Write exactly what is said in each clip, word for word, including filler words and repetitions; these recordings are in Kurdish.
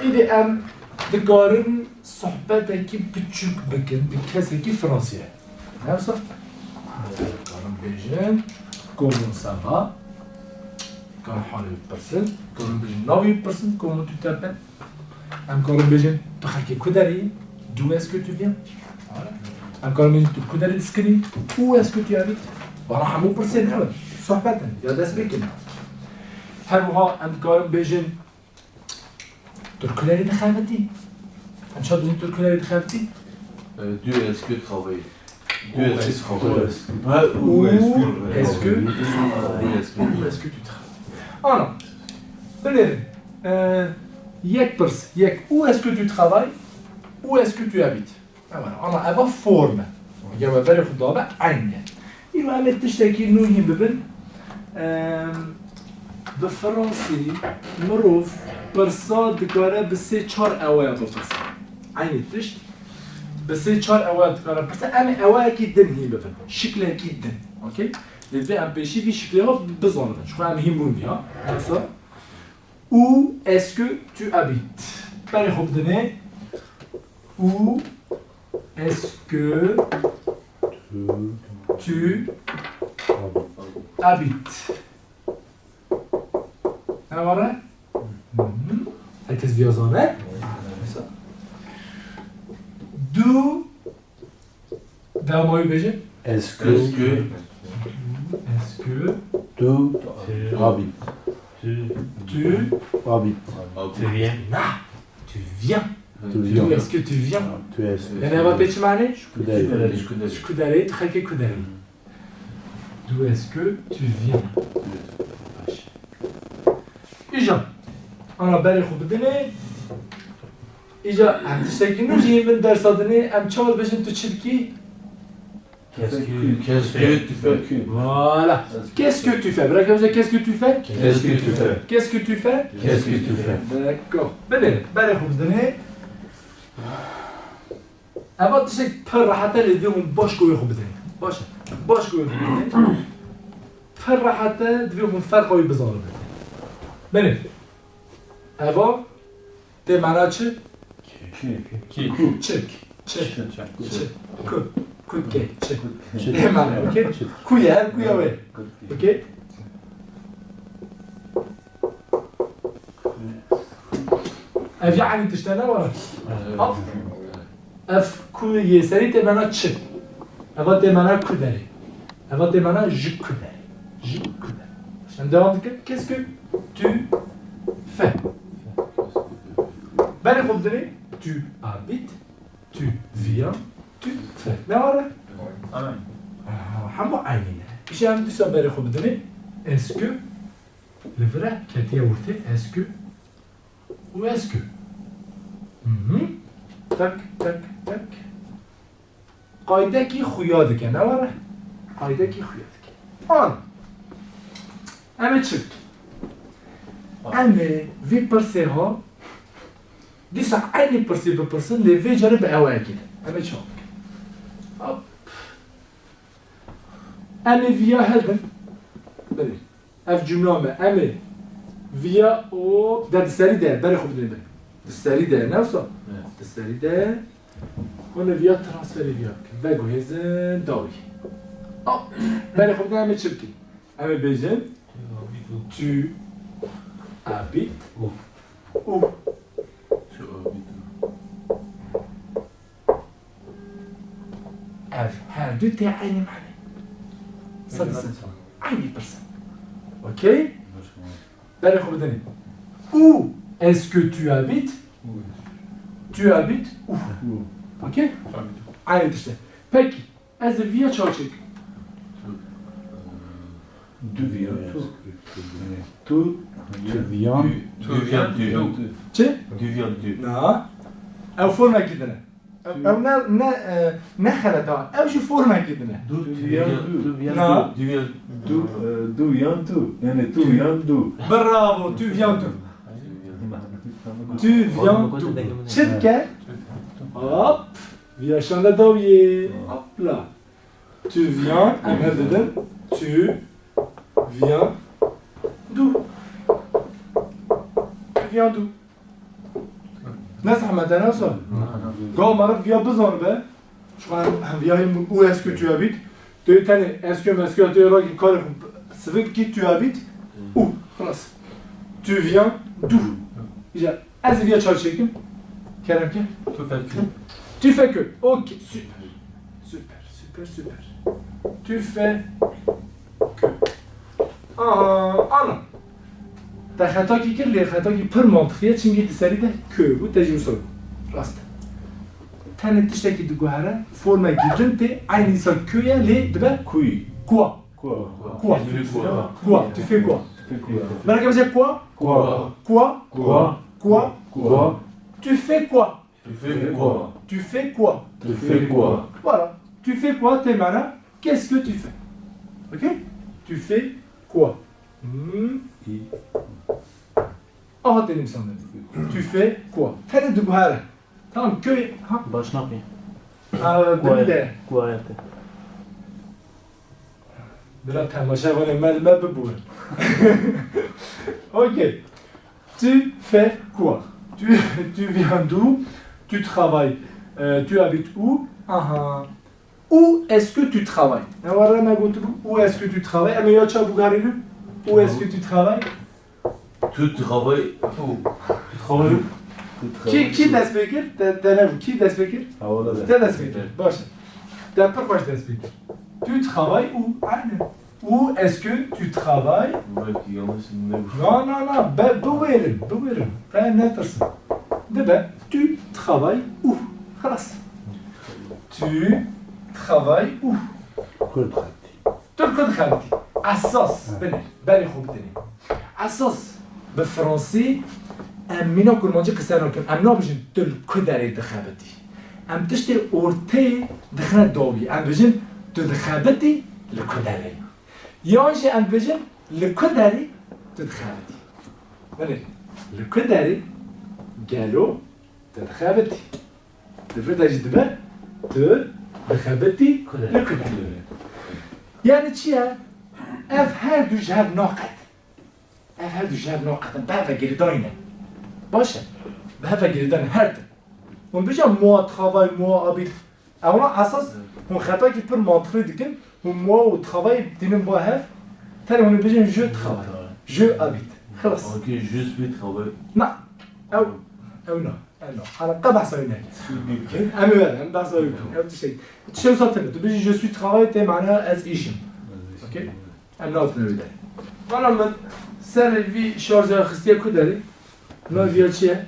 Êdî em dikarin sohbetekî biçûk bikin bi kesekî Fransî. Ne wisa? Dikarin bêjin, comment ça va? Dikarin halê wî bipirsin, dikarin bêjin navê wî bipirsin, comment tu t'appelles? Em karin bêjin, tu xelkê ku derê yî? D'où est-ce que tu viens? Em karin bêjin, tu ku derê diskirî? Où est-ce que tu habites? Vana hemû pirsên hev in, sohbet in, ya dest pê kirin. Her wiha em dikarin bêjin, tu li ku derê dixebitî? Em çawa dibêjin tu li ku derê dixebitî? Euh, d'où est-ce que tu travailles? D'où est-ce que tu travailles? Ha, où est-ce que? Où est-ce que? Où est-ce que? Où est-ce que tu travailles? Ana, binêrin. Ee, yek pirs, yek. Où est-ce que tu travailles? Où est-ce que tu habites? Hemen, ama eva form e. Eger we berê xwe dabe, eyn e. Îro em ê tiştekî nû hîn bibin. Em, bi fransî mirov pirsa dikare bi sê çar eweya bipirse. Eynî tişt. Bi sê çar eweya dikare pirse. Em ê eweyekî din hîn bibin. Şiklekî din. Okey? Lê divê em pêşî vî şiklê xwe bizanin. Ji xwe em hîn bûn viya. Mesela, où est-ce que tu habites? Berê xwe bidinê. Où est-ce que tu habites? Ne var? Hı hı. Herkes viya zane. D'où Dema wî bêje. Est-ce que Est-ce que Est-ce que tu habites? Tu tu habites? Tu viens. Na. Tu viens. Tu viens. D'où est-ce que tu viens? Tu es. Yani eva tê çi mane? Ji ku derê? Ji ku derê? Ji ku derê, tu xelkê ku derê? D'où est-ce que tu viens? Baş. Îja, ana berê xwe bidinê. Îja, em tiştekî nû jî min dersa dinê, em çawa dibêjin tu çi dikî? Qu'est-ce que tu fais? Voilà. Qu'est-ce que tu fais? Bira, qu'est-ce que tu fais? Qu'est-ce que tu fais? Qu'est-ce que tu fais? Qu'est-ce que tu fais? D'accord. Binêrin, berê xwe bidinê. Eva tiştek pir rehet e, lê divê hûn baş ku wê xwe bidinê. Baş e. Baş ku wê xwe bidinê. Pir rehet e, divê hûn ferqa wî bizanin. Belê. Eva tê mana çi? Kê. Kê. Çik. Çi. Çi. Ku. Kutke. Çi. Çi. Tê mana, okey? Ku ye, her ku ye wê. Okey? Ev ya eynî tişt e, ne were? Ev ku yê serî tê bena çi? Eva tê bena ku derê? Eva tê bena ji ku derê? Ji ku derê? Em devam dikin. Qu'est-ce que tu fais? Berê xwe bidinê. Tu habites, tu viens, tu fais. Ne were? Aha, hemû eynî ne. Îşte em dîsa berê xwe bidinê. Est-ce que Li vir e ketiye ortê, est-ce que û est-ce que. Mhm. Tak, tak, tak. Qaydekî xuya dike, ne were? Qaydekî xuya dike. An. Em ê çi bikin? Em ê vî pirsê ha, dîsa eynî pirsê bipirsin, lê vê carê bi eweyekî de. Em ê çawa bikin? Hop. Em ê viya hilbin. Belê. Ev cumla me. Em ê viya û de di serî de, berê xwe bidin bin. Di serî de, ne wisa? Evet. Di serî de. Hûn ê viya transferê viya bikin. Veguhêzin dawî. Hop. Berê xwe bidin, em ê çi bikin? Em ê bêjin. Tu habites où? Tu habites où? Ev her du tê eynî mane. Sed sed. Eynî pirse. Okey? Berê xwe bidinê. Où est-ce que tu habites? Tu habites où? Okey? Eynî tişt e. Pekî, ez ê viya çawa çêkim? Tu viens tu. Tu, tu viens. Tu, tu viens tu. Çi? Tu viens tu. Na. Ew formekî din e. Ew, ew ne, ne, e, ne xelet ha. Ew jî formekî din e. Du, tu viens du. Tu viens du. Na. Du viens. Du, e, du viens tu. Yani tu viens du. Bravo, tu viens du. Tu viens du. Çi dike? Hop. Viya şanda dawiyê. Hopla. Tu viens, em hev didin. Tu viens d'où? Tu viens d'où? Ne zehmet e, ne zor. Ga meriv viya bizanibe. Çiqa em viya hîn bûn, où est-ce que tu habites? Tu tenê est-ce que, est-ce que tu rakî karê xwe sivik kî tu habites? Où? Xelas. Tu viens d'où? Îca ez viya çar çêkim. Kerem ke. Tu fais que. Tu fais que. Ok, super. Super, super, super. Tu fais que. Aa, ana. Te xetakî kir, lê xetakî pir mantiqî ye, çimkî di serî de que bû, te jî wisa got. Rast e. Tenê tiştekî diguhere, forma girtin tê, eynî dîsa que ye, lê dibe Kuy. Quoi. Quoi. Quoi. Quoi. Quoi. Tu fais quoi? Tu fais quoi? Mereke bêje quoi? Quoi. Quoi. Quoi. Quoi. Quoi. Tu fais quoi? Tu fais quoi? Tu fais quoi? Tu fais quoi? Voilà. Tu fais quoi? Tê mana, qu'est-ce que tu fais? Ok? Tu fais quoi? Hmm. Aha, tenê nivîsandin. Tu fais quoi? Tenê diguhere. Tamam, köy, ha? Baş nakî. Aa, Kuayet. Bile. Kuayete. Bila temaşevanê me li me bibûn. Ok. Tu fais quoi? Tu, tu viens d'où? Tu travailles. Euh, tu habites où? Aha. Où est-ce que tu travailles? Eware me gotibû, où est-ce que tu travailles? Em ê ya çawa bigarînin? Où est-ce que tu travailles? Tu travailles où? Tu travailles où? Kî, kî dest pê kir? Te, te nebû. Kî dest pê kir? Te dest pê kir. Baş e. Te pir xweş dest pê kir. Tu travailles où? Aynen. Où est-ce que tu travailles? Belkî yanlış ne? Na, na, na. Be, biwêrin, biwêrin. Te netirsin. Dibe, tu travailles où? Xelas. Tu travailles où? Kurd xebitî. Tu li ku dixebitî? Esas, binêr, berê xwe bidinê. Esas bi fransî em mîna kurmancî qise nakin. Em nabêjin tu li ku derê dixebitî. Em tiştê orteyê dixine dawî. Em dibêjin tu dixebitî li ku derê. Yan jî em dibêjin li ku derê tu dixebitî. Binêr, li ku derê gelo tu dixebitî? Di vir de jî dibe tu dixebitî li ku derê. Yani çi ye? Ev her du ji hev naqet. Ev her du ji hev naqetin. Bi hev ve girêdayî ne. Baş e. Bi hev ve girêdayî ne. Her du. Hûn bêje moi travail, moi habite. Ewana esas hûn xetakî pir mantiqlî dikin. Hûn moi û travail dînin ba hev. Tenê hûn ê bêjin je travail. Je habite. Xelas. Ok, je suis travail. Na. Ew. Ew na. Ew na. Ana qe behsa wî neke. Em ê werin, em behsa wî bikin. Ew tiştek. Tiştek wisa tune. Tu bêjî je suis travail tê mana ez îşim. Ok? Em nahatine wî derê. Bala min serê vî şarja xistiye ku derê? Navê viya çi ye?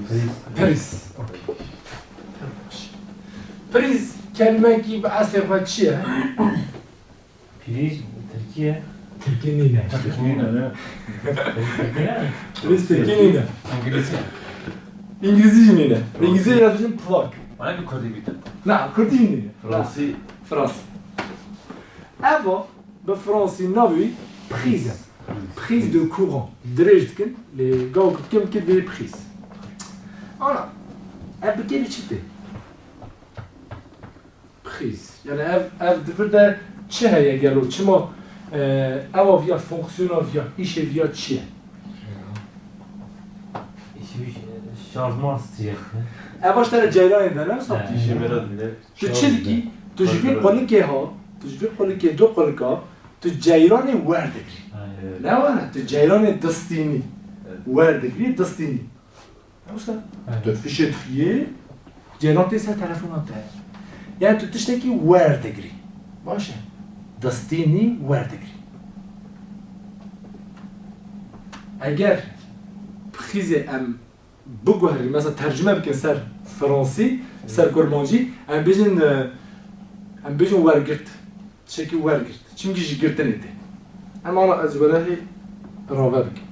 Priz. Priz. Ok. Pir baş. Priz kelimekî bi eslê xwe çi ye? Priz, Tirkiye. Tirkî nîne. Tirkî nîne, ne? Priz Tirkî nîne. Îngilîzî. Îngilîzî jî nîne. Îngilîzî ya dijîn plak. Bana bir Kurdî bitin. Na, Kurdî jî nîne. Fransî. Fransî. Eva Bi fransî navê wî prise e. Prise de courant. Dirêj dikin, lê gawik kim kir bê prise. Ana, ev bi kêfî çi tê? Prise. Yani ev, ev di vir de çi heye gelo? Çima, e, ewa viya, fonksiyona viya, îşê viya çi ye? Şarjman stiyek. Eva ji te re ceyranê de ne wisa? He. Îşê me re dide. Tu çi dikî? Tu ji vî qulikê ha, tu ji vî qulikê du qulika, tu ceyranê wer digirî. Aynen. Ne were? Tu ceyranê distînî. Evet. Wer digirî, distînî. Ne wisa? Evet. Tu fişê dixiyê, ceyran tê ser telefona te. Yani tu tiştekî wer digirî. Baş e. Distînî wer digirî. Eger pixîzê em biguherîn, mesela tercüme bikin ser fransî, ser kurmancî, em bêjin, e, em bêjin wergirt. Tiştekî wergirt. Çimkî ji girtinê tê. Em ana ez welehî rave bikim.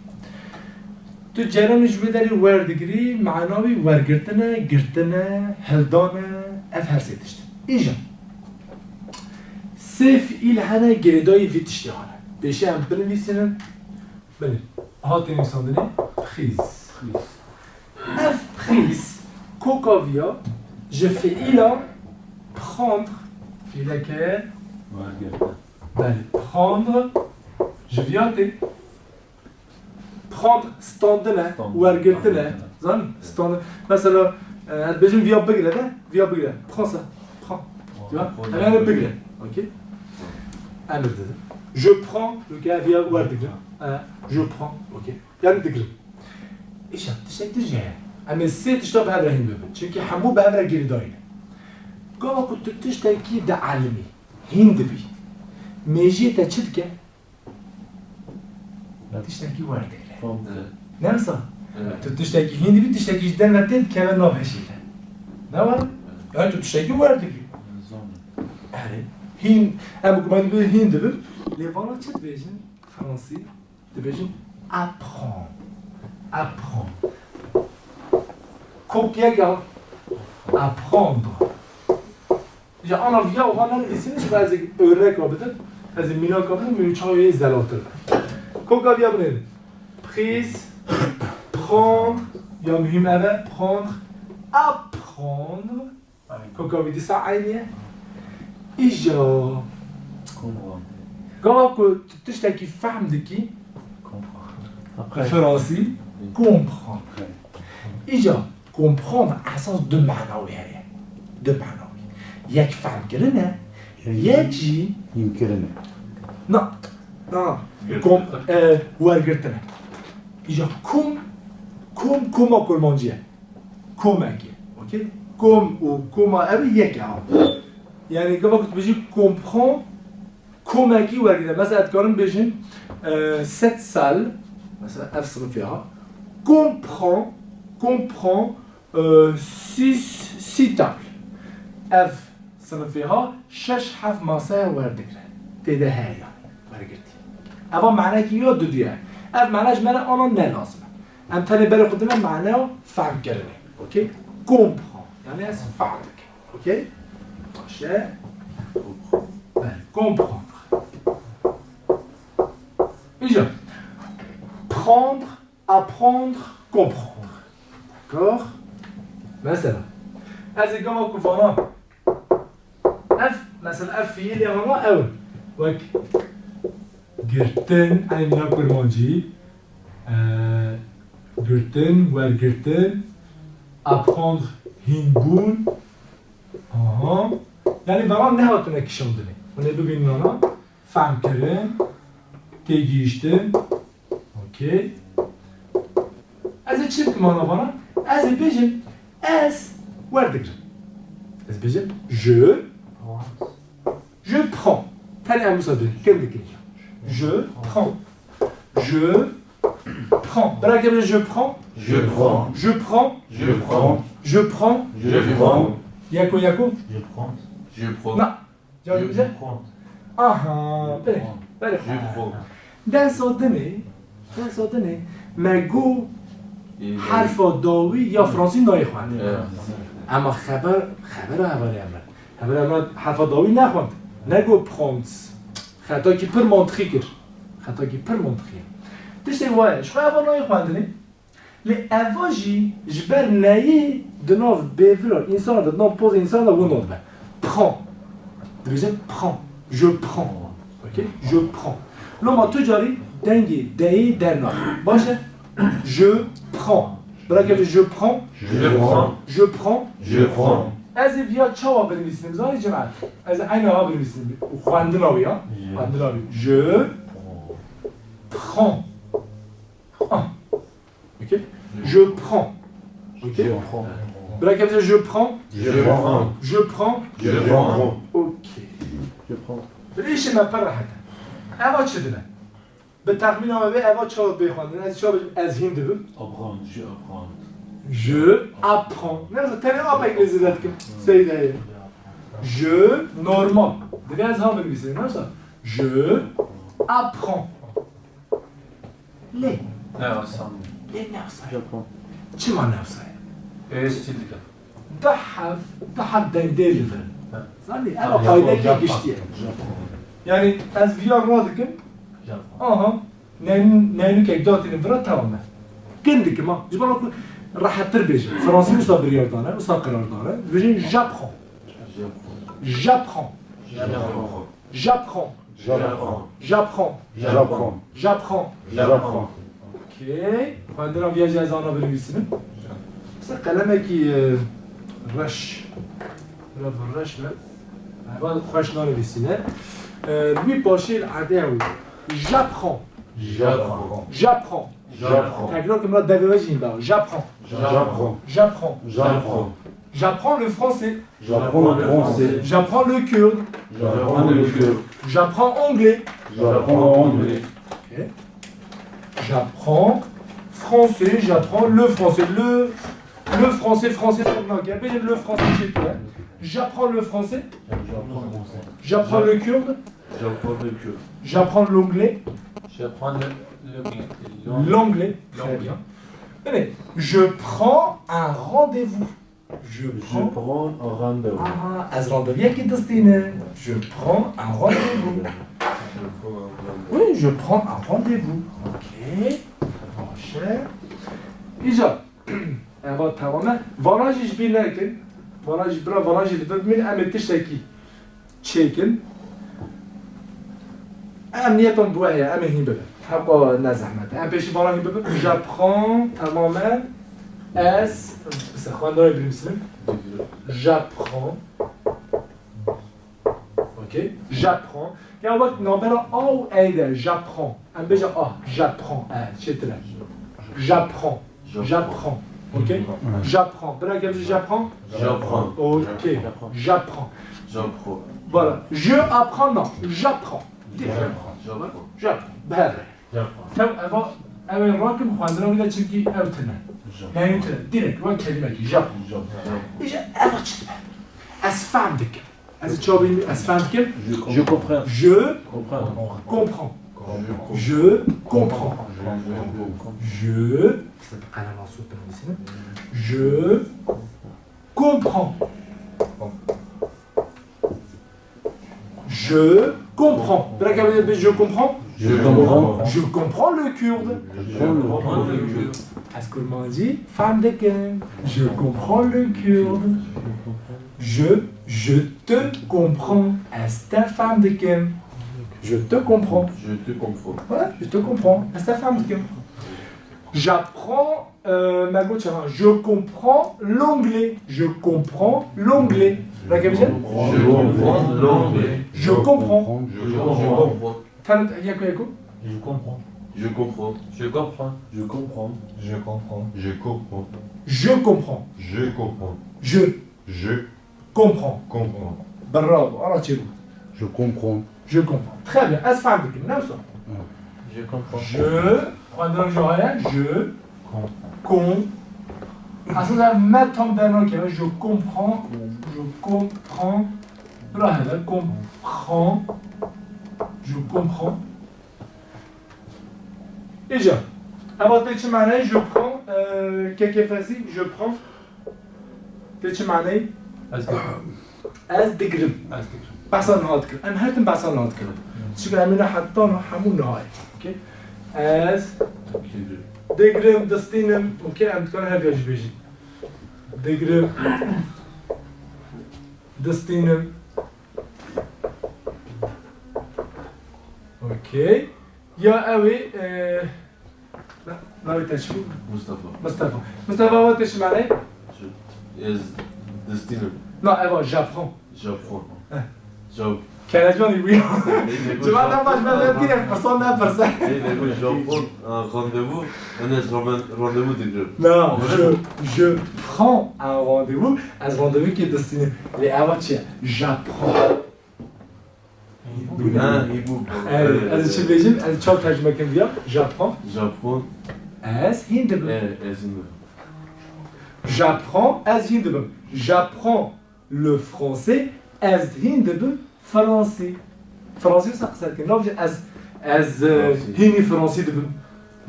Tu ceyranê ji wê derê werdigirî, mana wî wergirtin e, girtin e, hildan e, ev her sê tişt. Îja sê fiîl hene girêdayî vî tiştê hane. Pêşî em binivîsînin, Belê. Hatê nivîsandinê prise. Ev prise, koka viya ji fiîla prendre, fiîleke wergirtin. Belê. Prendre ji viya tê. Prendre standin e, standin, wergirtin e. Standin. Zanî? Standard. Mesela, e, ez bêjim viya bigire de, viya bigire. Prends ça. Prends. Tu vois? Em yani bigire. Okey? Emir dedim. Je prends, le gars viya werdigre. E, je prends. Okey. Yani digirim. Îşa, tiştek din jî heye. Em ê sê tişta bi hev re hîn bibin. Çimkî hemû bi hev re girêdayî ne. Gava ku tu tiştekî dielimî, hîn dibî, mêjiyê te çi dike? Tiştekî werdigre. Tamam. Evet. Ne wisa? Evet. Tu tiştekî hîn dibî, tiştekî ji dengê te dikeve nav hişê te. Ne were? Evet. Yani tu tiştekî werdigî. Zanim. Erê. Hîn, em ku me dibê hîn dibin, lê vana çi dibêjin? Fransî. Dibêjin apprendre. Apprendre. Kok yek a apprendre. Ji ana viya wiha nenivîsîne, ji bo ez ê örneka bidim, ez ê mînaka bidim, min çawa yê zelatir be. Koka viya binêrin. Prise, prendre, ya muhîm ev e, prendre, apprendre. Koka wî dîsa eynî ye. Îja. Comprendre. Gava ku tu tiştekî fehm dikî, Comprendre. Bi fransî, comprendre. Îja, comprendre esas du mana wî heye. Du mana wî. Yek fehmkirin e, yek jî hînkirin e. Na, na, kom, e, wergirtin e. Îja kom, kom, koma kurmancî ye. Komekê. Okey? Kom û koma ev yek e ha. Yani gava ku tu bêjî comprend, komekî wergire. Mesela ez dikarim bêjim, e, cette salle, mesela ev sinifê ha, comprend, comprend, e, six, six tables. Ev sinifê ha şeş heft masaya werdigre. Tê de heye yani. Wergirtî. Eva manekî ya duduye. Ev mane ji me re ana ne lazim e. Em tenê berê xwe dine maneya fehmkirinê. Okey? Comprend. Yani ez fehm dikim. Okey? Baş e. Belê, comprendre. Îja. Prendre, apprendre, comprendre. D'accord? Mesela. Ez ê gava ku vana. Ev, mesela ev fiilê vana ew. Wek girtin, eynî ya kurmancî. E, girtin, wergirtin, apprendre, hînbûn. Aha. Yani vana nehatine kişandinê. Hûn ê bibînin ana. Fehmkirin, têgihiştin. Okey. Ez ê çi bikim ana vana? Ez ê bêjim, ez werdigrim. Ez bêjim, je Je prends. Tenê em wisa dibin. Kêm dikin. Je prends. Je prends. Bira kêm, je prends. Je prends. Je prends. Je prends. Je prends. Je prends. Yeko, yeko. Je prends. Je prends. Na. Je prends. Aha. Belê. Belê. Je prends. Dersa dinê. Dersa dinê. Me got herfa dawî ya fransî nayê xwendin. Ema xeber, xebera hevalê em e. Hevalê em herfa dawî nexwend. Negot prends. Xetakî pir mantiqî kir. Xetakî pir mantiqî ye. Tiştê wa ye. Ji xwe eva nayê xwendinê. Lê eva jî ji ber neyê di nav bêvira însana de, di nav pozê însana de wina dibe. Prends. Dibêje prends. Je prends. Okey? Je prends. Loma tu carî dengê deyê dernaxe. Baş e? Je prends. Bira kevê, je prends. Je prends. Je prends. Je prends. Ez ê viya çawa binivîsînim? Zanî cemaet. Ez ê eyna ha binivîsînim. Xwendina wî ya. Xwendina wî. Je prends. Ah. Okey? Je prends. Okey? Je prends. Bira kevê, je prends. Je prends. Je prends. Je prends. Okey. Je prends. Belê, îşê me pir rehet e. Eva çi dine? Bi texmîna me bê, eva çawa bê xwendin? Ez çawa bêjim? Ez hîn dibim. Apprendre, je apprends. Je apprends. Ne, tenê apek lê zêde dikim. Seyde ye. Je normal. Divê ez ha binivîsim, ne wisa? Je apprends. Lê. Ne asan. Lê ne asan. Je prends. Çima ne asan? Ê, stil dike. Du hef, du hef dengdê li vir. He. Zanî, eva qaydekê giştî ye. Je prends. Yani ez viya radikim. Je prends. Aha. Neynu-, neynûkek datînim vira, tamam e. Kin dikim ha. Ji ber ku rehettir bêjim. Fransî wisa biryar dane, wisa qerar dane. Dibêjin je prends. Je prends. Je prends. Je prends. J'apprends. J'apprends. J'apprends. J'apprends. J'apprends. J'apprends. Okey. Xwendina viya jî ez ana binivîsînim. Qelemekî, e, reş. Bila reş be. Heva xweş nanivîsîne. E, li wî paşê li erdê ew. J'apprends. J'apprends. J'apprends. J'apprends. Tekrar kim la devê we jî da. J'apprends. J'apprends. J'apprends. J'apprends. J'apprends le français. J'apprends le français. J'apprends le kurde. J'apprends le kurde. J'apprends anglais. J'apprends anglais. Ok. J'apprends français, j'apprends le français. Le, le français, français, c'est une langue. J'apprends le français chez toi. J'apprends le français. J'apprends le kurde. J'apprends le kurde. J'apprends l'anglais. J'apprends le, le, l'anglais. L'anglais. Très bien. Allez, je prends un rendez-vous. Je Je prends. prends un rendez-vous. Ah, ez randevûyekê distînim. Je prends un rendez-vous. Je prends un rendez-vous. Oui, je prends un rendez-vous. Ok. Baş e. Îcar. Eva tamam e. Vana jî ji bîr nekin. Vana jî bira, vana jî li vir bimîn, em ê tiştekî çêkin. Em niyetan bi we heye, em ê hîn bibin. Heqo ne zehmet e. Em pêşî vana hîn bibin. J'apprends, temamen. Ez, mesela, xwendina wê binivîsim. J'apprends. Ok. J'apprends. Ya wek navbera a û e de, j'apprends. Em bêje a, j'apprends. E, çêtir e. J'apprends. J'apprends. Ok? J'apprends. Bira, gel, j'apprends. J'apprends. Ok. J'apprends. J'apprends. Voilà. Je apprends, non. J'apprends. Direkt. J'apprends. J'apprends. J'apprends. Bi hev re. J'apprends. Tev eva, ew ê rakim xwendina wî de, çimkî ew tune. J'apprends. Yani tune. Direkt, wek kelimekî. J'apprends. J'apprends. Îja eva çi dibe? Ez fehm dikim. Ez çawa bînim, ez fehm dikim. Je comprends. Je comprends. Je comprends. Je comprends. Je, qelema sor binivîsînim. Je comprends. Je comprends. Bira, ka bê je comprends. Je comprends. Je comprends le kurde. Je comprends le kurde. Ez kurmancî fehm dikim. Je comprends le kurde. Je, je te comprends. Ez te fehm dikim. Je te comprends. Je te comprends. Ouais, je te comprends. Ez te fehm dikim. J'apprends, euh, me got çawa, je comprends l'anglais. Je comprends l'anglais. Rakibî? Je comprends l'anglais. Je comprends. Je comprends. Tene yeko yeko. Je comprends. Je comprends. Je comprends. Je comprends. Je comprends. Je comprends. Je comprends. Je. Je. Comprends. Comprends. Bravo. Ara çêbû. Je comprends. Je comprends. Très bien. Ez fehm dikim, ne wisa? Je comprends. Je, xwendina jî heye, je com. Aslında me tam dernakeve, je comprends, je comprends. Bira hele, comprends. Je comprends. Îca. Eva tê çi manayê je prends, e, kekefesî, je prends? Tê çi manayê? Ez digirim. Ez digirim. Ez digirim. Behsa niha dikirin. Em her tim behsa niha dikirin. Çunke em ê heta niha hemû nihayê. Okey? Ez digirim. Digirim, distînim. Okey? Em dikarin her jî bêjin. Digirim. Distînim. Okey. Ya ew ê, e, na-, navê te çi bû? Mustafa. Mustafa. Mustafa, ewa tê çi manayê? Ji-, ez distînim. Na, ewa, j'apprends. J'apprends. Eh. J'ap- Kelecan î bû ya. Ê, ne got Cuma ne baş, ben j'apprends. Direkt pirsan ne pirse. Ê, ne got j'apprends, e, rendez-vous, en ez ramen-, rendez-vous digirim. Na, je, je prends un rendez-vous, ez rendez-vous kê distînim. Lê ewa çi ye? J'apprends. Ha, î bû. Evet, ez çi bêjim? Ez çawa tercüme kim viya? J'apprends. J'apprends. Ez hîn dibim. E, ez hîn dibim. J'apprends, ez hîn dibim. J'apprends le français, ez hîn dibim fransî. Fransî wisa qise dikin. Nabêjin ez, ez, e, Fransî. Hînî fransî dibim.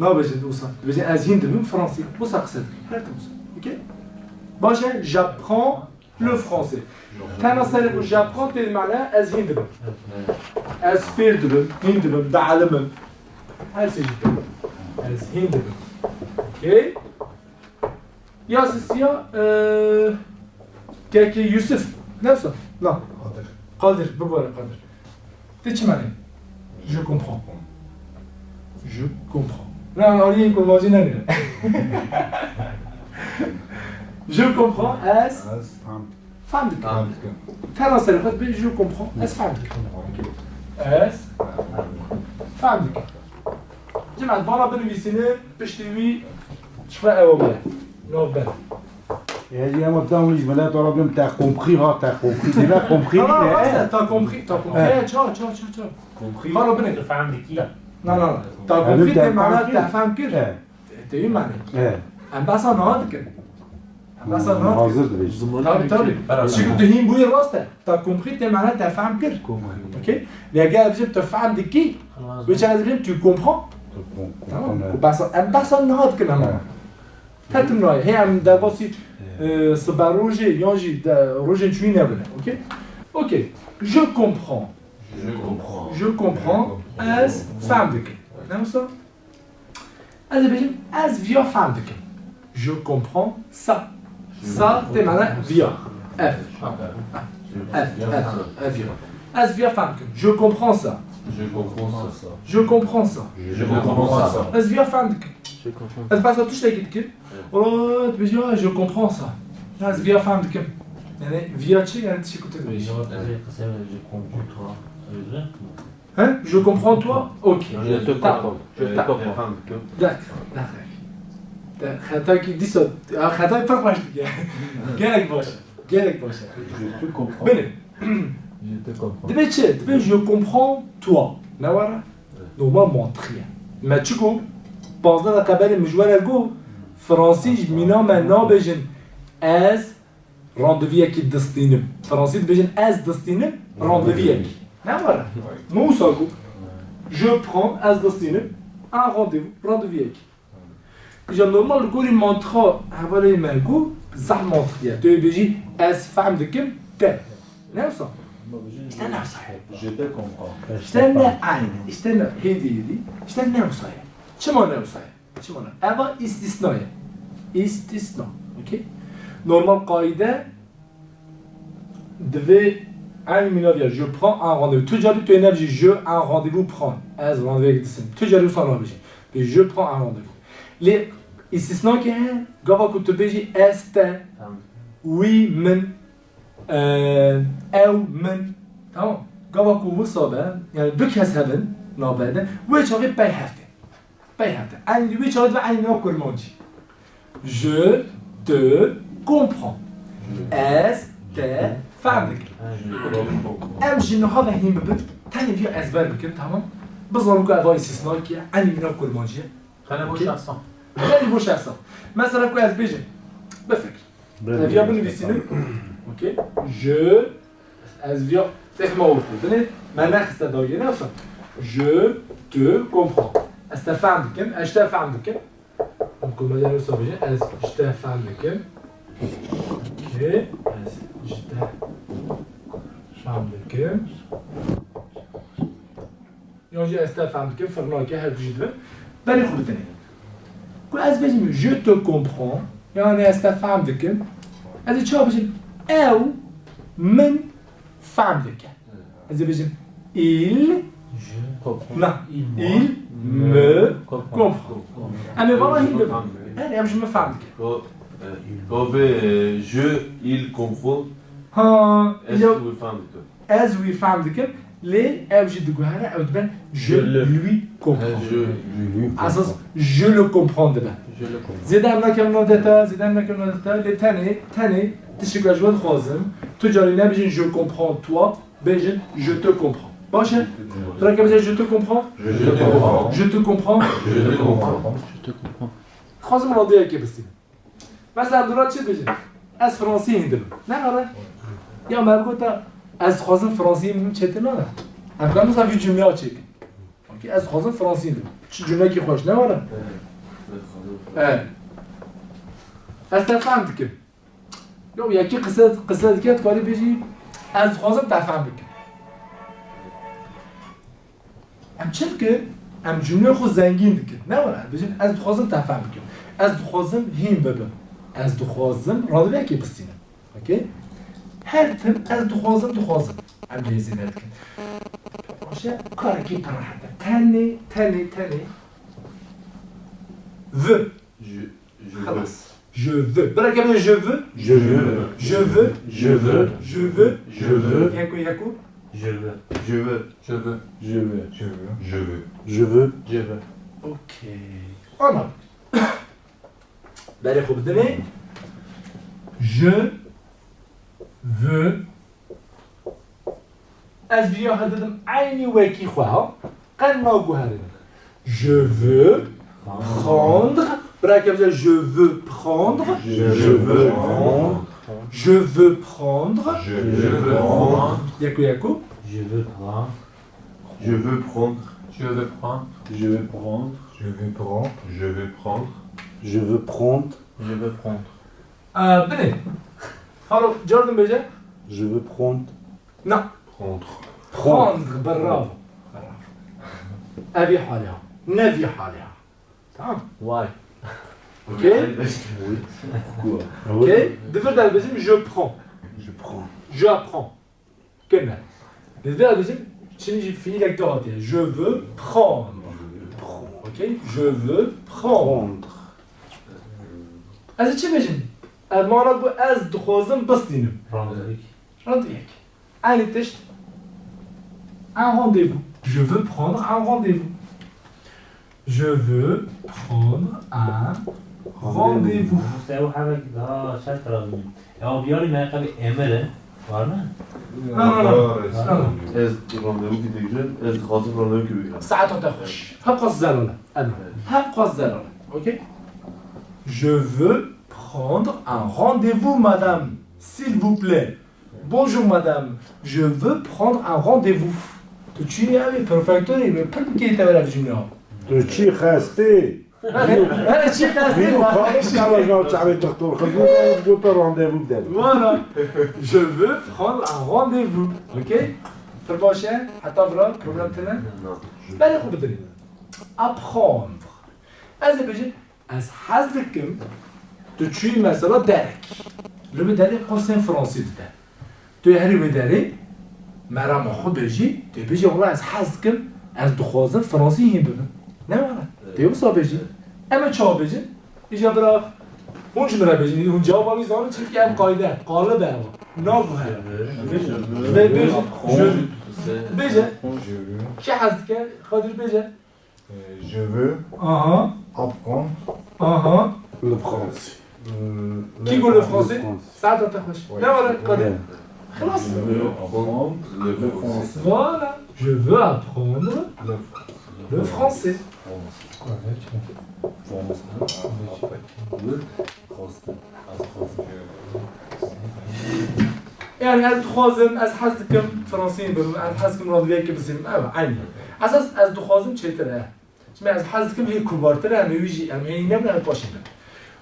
Nabêjin wisa. Dibêjin ez hîn dibim fransî. Wisa qise dikin. Her tim wisa. Okey? Baş e, j'apprends le français. Tena serê ku j'apprends tê mana ez hîn dibim. Ez fêr dibim, hîn dibim, dialimim. Her şey dibim. Ez hîn dibim. Okey. Ya sisiya, e, kekê Yusuf. Ne wisa? Na. Qadir. Qadir, bibore Qadir. Tê çi manayê? Je comprends. Je comprends. Na, aliyên kurmancî nenêre. Je comprends, ez fehm dikim. Tena serê xwe dibê je comprends, ez fehm dikim. Ez fehm dikim. Cemaat, vana binivîsînin, piştî wî ji xwe ew bûye. Navber. Ê, ez ema tam wî ji mileta re bim, t'as compris ha, t'as compris. Dîna compris nîne, he? T'as compris, t'as compris. He, ça, ça, ça, ça. Compris. Xalo binê. Tu fehm dikî. Na, na, na. T'as compris, te mana te fehm kir. Te wî mane. Em behsa niha dikin. Em behsa niha dikin. Hazir dibêjin. Tabii, tabii. Çiku tu hîn bûyî rast e. T'as compris, te mana te fehm kir. Okey? Lê eger ez bêjim tu fehm dikî, wê çaxê dibêjim tu comprends. Tamam. Ku behsa, em behsa niha dikin hema. Her tim nayê. Hê em derbasî, e, siberojê yan jî de, rojên çûyî nebine. Okey? Okey. Je comprends. Je comprends. Je comprends. Ez fehm dikim. Ne wisa? Ez ê bêjim, ez viya fehm dikim. Je comprends ça. Ça, te mana viya. Ev. Ev, ev, ev viya. Ez viya fehm dikim. Je comprends ça. Je comprends ça. Je comprends ça. Je comprends ça. Ez viya fehm dikim. Je comprends. Ez behsa tiştekî dikim. Evet. Ora dibêjî, "Ah, je comprends ça." Ya ez viya fehm dikim. Yani viya çi? Yani tiştekî ku tu dibêjî. Ya, ez ê qisê je comprends toi. Öyle mi? Hein? Je comprends toi? Ok. Je te comprends. Tamam. Je te comprends. D'accord, d'accord. De, xetakî dîsa, ya xetayê pir xweş dike. Gelek baş e. Gelek baş e. Je te comprends. Binê. Je te comprends. Dibê çi? Dibê je comprends toi. Ne were? Normal mantiqî ye. Me çi got? Pazdeh deqe berê min ji we re got, Fransî ji mîna me nabêjin ez randeviyekî distînim. Fransî dibêjin ez distînim randeviyekî. Ne were? Min wisa got. Je prends, ez distînim un rendez-vous, randeviyekî. Îja normal li gorî mantiqa hevalê me got, zehf mantiqî ye. Tu yê bêjî ez fehm dikim te. Ne wisa? Îşte ne wisa ye. Je te comprends. Îşte ne aynî. Îşte ne hêdî hêdî. Îşte ne wisa ye. Çima ne wisa ye? Çima ne? Eva îstîsna ye. Îstîsna. Okey? Normal qaîde divê eynî mîna ya je prends un rendez-vous. Tu carî tu yê nebêjî je un rendez-vous prends. Ez randevûyek distînim. Tu carî wisa nabêjî. Bê je prends un rendez-vous. Lê îstîsnakê heye, gava ku tu bêjî ez te, wî min, e, ew min. Tamam. Gava ku wisa be, yani du kes hebin, navberde, wê çaxê pey hev tê. Pey hev tê. Eynî wê çaxê dibe eynî wek kurmancî. Je te comprends. Ez te fehm dikim. Em jî niha ve hîn bibin, tenê viya ezber bikin, tamam? Bizanin ku eva îstîsnakî ye, eynî mîna kurmancî ye. Tenê bo şexsan. Tenê bo şexsan. Mesela ku ez bêjim, bifikir. Ev ya binivîsînim. Okey. Je, ez viya, têxma ortê. Binê, me nexiste dagê, ne wisa? Je te comprends. Ez te fehm dikim, ez ji te fehm dikim. Em komediya wisa bêje, ez ji te fehm dikim. Okey, ez ji te fehm dikim. Yan jî ez te fehm dikim, firnakê her du jî dibin. Berê xwe bidinê. Ku ez bêjim, je te comprends, yani ez te fehm dikim. Ez ê çawa bêjim? Ew min fehm dike. Ez ê bêjim, il, na, il me comprend. Em ê vana hîn bibin. Her em ji min fehm dike. Ko, e, ko be, e, je, il comprend. Ha, ez wî fehm dikim. Ez wî fehm dikim. Lê ew jî diguhere, ew dibe, je lui comprends. Esas je le comprends dibe. Zêde em nakim nav deta, zêde em nakim nav deta, lê tenê, tenê tiştek ku ez ji we dixwazim, tu carî nebêjin je comprends toi, bêjin je te comprends. Baş e? Bireke bêje je te comprends? Je te comprends. Je te comprends. Je te comprends. Je te comprends. Dixwazim radeyekê bistînim. Mesela em dûra çi dibêjin? Ez fransî hîn dibim. Ne were? Ya me bigota ez dixwazim fransî hîn bibim çêtir nabe. Em karin mesela vî cumleya çêkin. Okey, ez dixwazim fransî hîn dibim. Çi cumlekî xweş ne were? Evet. Ez te fehm dikim. Yo, yekî qise, qise dike, dikarî bêjî, ez dixwazim te fehm bikim. Em çi dikin? Em cumleyê xwe zengîn dikin. Ne were? Em bêjin, ez dixwazim te fehm bikim. Ez dixwazim hîn bibim. Ez dixwazim randevûyekê bistînim. Okey? Her tim ez dixwazim, dixwazim. Em lê zêde dikin. Baş e, karekî pir rehet e. Tenê, tenê, tenê. Verb. Je, je veux. Xelas. Je veux. Bira kevin je veux. Je veux. Je veux. Je veux. Je veux. Je veux. Yeko yeko. Je veux. Je veux. Je veux. Je veux. Je veux. Je veux. Je veux. Ok. Ana. Berê xwe bidinê. Je veux. Ez viya hedidim eynî wekî xwe ha. Qen naguherin. Je veux prendre. Bira kevin je veux prendre. Je veux prendre. Je veux prendre. Je veux prendre. Yeko yeko. Je veux prendre. Je veux prendre. Je veux prendre. Je veux prendre. Je veux prendre. Je veux prendre. Je veux prendre. Je veux prendre. Aa, binê. Xalo, cardin bêje. Je veux prendre. Na. Prendre. Prendre, bravo. Ev ê halê ha. Ne vî halê ha. Tamam. Vay. Okey? Pourquoi? Okey? Di vir de bêjim je prends. Je prends. Je apprends. Kene. Di vir de bêjim çi jî fiîlek de hatiye. Je veux prendre. Okey? Je veux prendre. Prendre. Ez ê çi bêjim? Ez mana ku ez dixwazim bistînim. Prendre. Rendez-vous. Eynî tişt. Un rendez-vous. Je veux prendre un rendez-vous. Je veux prendre un rendez-vous. Musa ew hevek daha şert razim. Ya o biyarî me qebî emir e. Var mı? Na, na, na. Ez randevu ki digirim, ez dixwazim randevu ki bigirim. Saeta te xweş. Hevqas zelal e. Em. Hevqas zelal e. Okey? Je veux prendre un rendez-vous, madame. S'il vous plaît. Bonjour madame, je veux prendre un rendez-vous. Tu çi ev ê profektorê me pir bikê te vera cümle. Tu çi xestê? Hele çi Vîno xestê? kaxî kala nav çavê doktor xizû gota randevu bide. Voilà. Je veux prendre un rendez-vous. Okey? Pir baş e? Heta vira problem tine? Belê xwe bidirî. Apprendre. Ez ê bêjim, ez hez dikim, tu çûyî mesela derek. Li wê derê kursên fransî dide. Tu yê herî wê derê, merama xwe bêjî, tu yê bêjî, wela ez hez dikim, ez dixwazim fransî hîn bibim. Ne were? Tu yê wisa bêjî. Em ê çawa bêjin? Îja bira, hûn ji min re bêjin, hûn cewaba wî zanin, çimkî ev qayde, qalib e ev. Naguhere. Vê bêjin, je, bêje. Kî hez dike? Xwedir bêje. Euh, Je veux Aha, apprendre aha. Le français. euh, Kî got le français? Saeta te xweş. Oui. Ne were, Kadir? Xilas. Je veux apprendre le français. Voilà. Je veux apprendre Le le français. français. Yani ez dixwazim, ez hez dikim fransî bibim, ez hez dikim randeviyekê bistînim. Ev eynî. Esas ez dixwazim çêtir e. Şimdi ez hez dikim hê kubartir e, em ê wî jî, em ê hîn nebin, em paşê bin.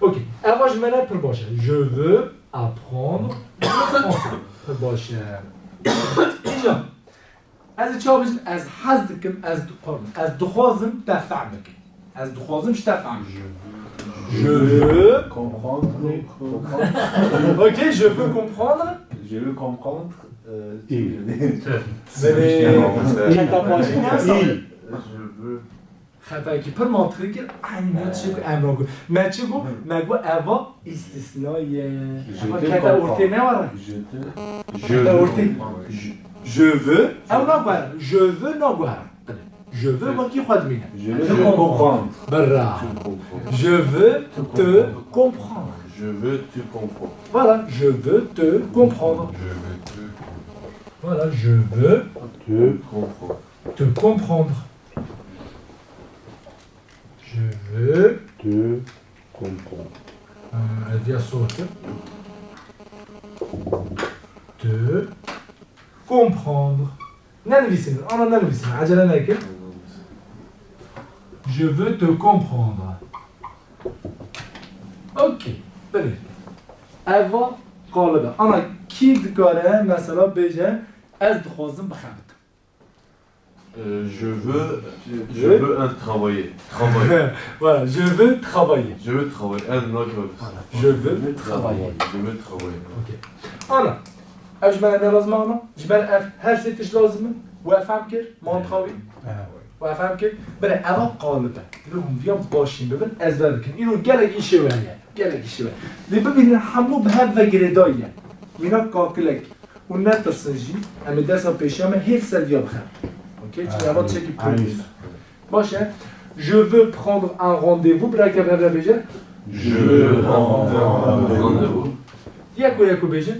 Okey. Eva ji me re pir baş e. Je veux apprendre le français. Pir baş e. Îja. Ez ê çawa bêjim? Ez hez dikim, ez, pardon, ez dixwazim te fehm bikim. Ez dixwazim ji te fehm bikim. Je veux. Comprendre. Ok, je veux comprendre. Je veux comprendre. Euh, Il. Belê. Heta paşê ne? Je veux. Xetayekî pir mantiqî kir, eynî tiştê ku em got. Me çi got? Me got eva îstisna ye. Eva Je te kete comprends. Ortê ne were? Je te. Kete Ortê. Je, je veux, ew naguhere. Je veux naguhere. Je veux wekî xwe dimîne. Je veux te comprendre. Bravo. Tu comprends. Je veux te comprendre. Je veux te comprendre. Voilà, je veux te comprendre. Je veux te Voilà, je veux Te comprendre. te comprendre. Je veux te comprendre. Euh, elle vient sortir. Te comprendre. Nenivîsin, ana nenivîsin, acele nekin. Je veux te comprendre. Ok, belê. Eva qalibe. Ana kî dikare mesela bêje, ez dixwazim bixebitim. Euh, je veux, je Je- veux un travailler. Travailler. Voilà, je veux travailler. Je veux travailler. Un, là, je veux. Je veux travailler. Je veux travailler. Ok. Ana, ev ji me ne lazim ana? Ji me ev her sê tişt lazim in? We fehm kir, mantiqa wî? We fehm kir? Bire, eva qalib e. Divê hûn viya başîn bibin, ez ve bikin. Îro gelek îşê we heye. Gelek îşi be. Lê bibînin hemû bi hev ve girêdayî ye. Mînak kakilek. Hûn netirsin jî, em ê dersa pêşiya me hêr ser viya bixin. Okey? Çi eva çekî problem. Baş e. Je veux prendre un rendez-vous. Birake bi hev re bêje. Je veux prendre un rendez-vous. Yeko yeko bêjin.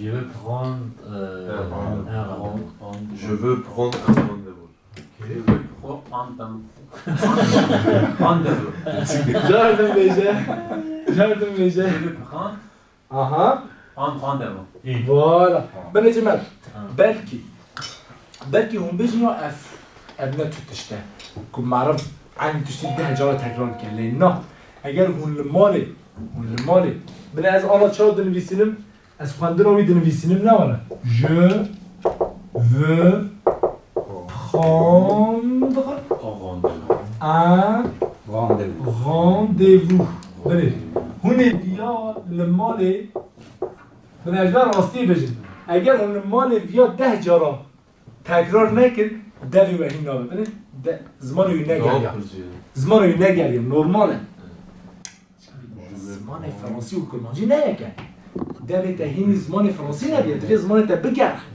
Je veux prendre euh, un rendez-vous. Je veux prendre un rendez-vous. Je veux prendre un rendez-vous. Rendez-vous. Jardim bêje. Jardim bêje. Je veux prendre Aha. An xwendemo. Voilà. Binêje me. Belkî. Belkî hûn bêjin ya ev, ev ne tu tişt e. Ku meriv eynî tiştî deh cara tekrar bike. Lê na. Eger hûn li malê, hûn li malê. Binê ez ana çawa dinivîsînim? Ez xwendina wî dinivîsînim ne were. Je veux prendre un rendez-vous. Birê, hûn ê viya li malê, binê ez rastiyê bêjim. Eger hûn li malê viya deh cara tekrar nekin, devê we hîn nabe. Binê, de, zimanê wî negeriya. Zimanê wî negeriya, normal e. Zimanê fransî û kurmancî ne yek e. Devê te hînî zimanê fransî nebiye, divê zimanê te bigerxe.